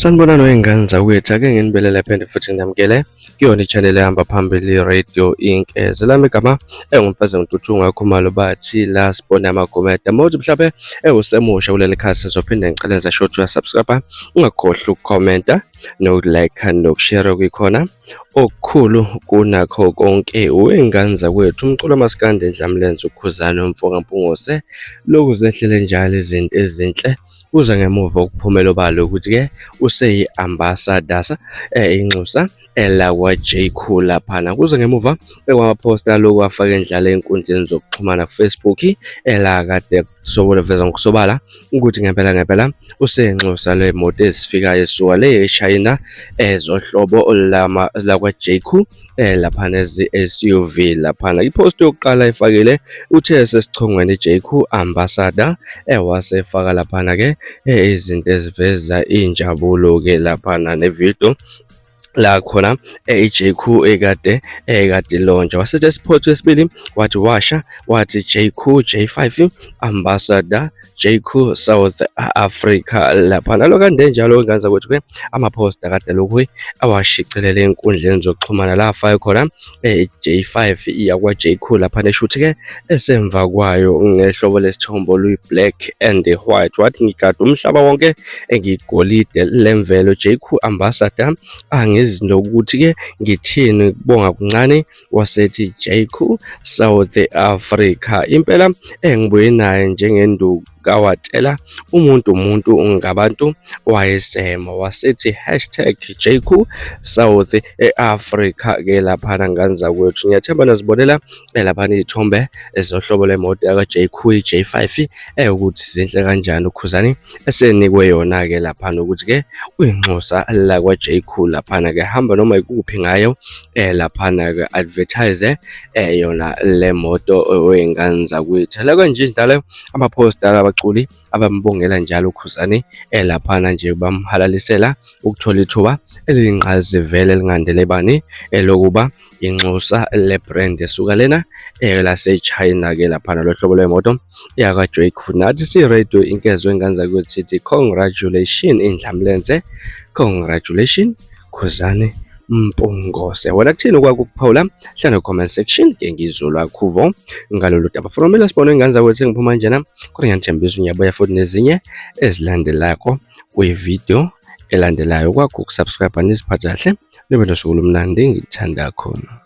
Sanibonani wey'ngane zakwethu, ake nginibelele phinde futhi nginamukele kuyona i-channel ehamba phambili Radio Inkeze. Lami igama enguMfeze Ntuthu Khumalo bathi la sibone amagumede. Mawuthi mhlawumbe ewusemusha kuleli khasi ngizophinde ngicele nje sho ukuthi uyasubscribe, ungakhohlwa ukukhomenta nokulike nokushare okuyikhona okukhulu kunakho konke. Wey'ngane zakwethu, umculo wamaskandi Ndlamlenze uKhuzani umfoka Mpungose, lokhu zehlele njalo izinto ezinhle kuza ngemuva kokuphumela obala ukuthi-ke useyi-ambassador inxusa elakwa-J Cool laphana. Kuza ngemuva kwamaphosta aloku afake endlala ey'nkundleni zokuxhumana ku-Facebook elakade veza ngokusobala ukuthi ngempela ngempela usenxusa le moto ezifikayo esuka le eShayina ezohlobo lakwa-J Cool laphana ezi-SUV laphana. I-post yokuqala efakile uthe sesichongweni J Cool ambassador, wasefaka laphana-ke izinto eziveza injabulo-ke laphana nevidiyo la khona i-J Cool ekade ilontsha. Wasethi esiphothi wesibili wathi washa wathi J Cool J5 ambassador J Cool South Africa laphana. Lokho kande njalo ngenza ukuthi-ke amaphosta kade lokhu awashicilele enkundleni zokuxhumana la afake khona i-J5 yakwa-J Cool laphana, eshuthi-ke esemva kwayo ngehlobo lesithombe oluyi-black and white. Wathi ngigada umhlaba wonke ngigolide lemvelo J Cool ambassador, angizi nokuthi-ke ngithini kubonga kuncane. Wasethi J Cool South Africa impela engibuye naye njengenduku kawatela umuntu umuntu ngabantu wayesema. Wasethi hashtag J Cool South Africa ke laphana ngane zakwethu. Ngiyathemba nazibonela laphana iy'thombe ezohlobo lwemoto yaka-J Cool i-J5 ukuthi zinhle kanjani uKhuzani esenikwe yona-ke laphana ukuthi-ke uyinxusa lakwa-J Cool laphana-ke, hamba noma ikuphi ngayo laphana-ke, advertise yona le moto wey'ngane zakwethu. La kanje njalo amaphosta abaculi abambongela njalo uKhuzani laphana nje bamhalalisela ukuthola ithuba eliyingqayizivele elingandele bani elokuba inxusa le brand esuka lena lase-China ke laphana lohlobo lwemoto yakwa-J Cool. Nathi si-Radio Inkezo ingane zakwethu sithi congratulation Indlamlenze, congratulation Khuzani Mpungose. Wena kuthini okwakho ukuphawula? Hlala comment section ke ngizolwa khuvo ngalolu daba. From mina sibone ingane zakwethu ngiphuma njena, kodwa ngiyanithembisa ngiyabuya futhi nezinye ezilandelako kwividiyo elandelayo. Kwakho ukusubscribe, niziphathe kahle, nibe nosuku olumnandi, ngithanda khona.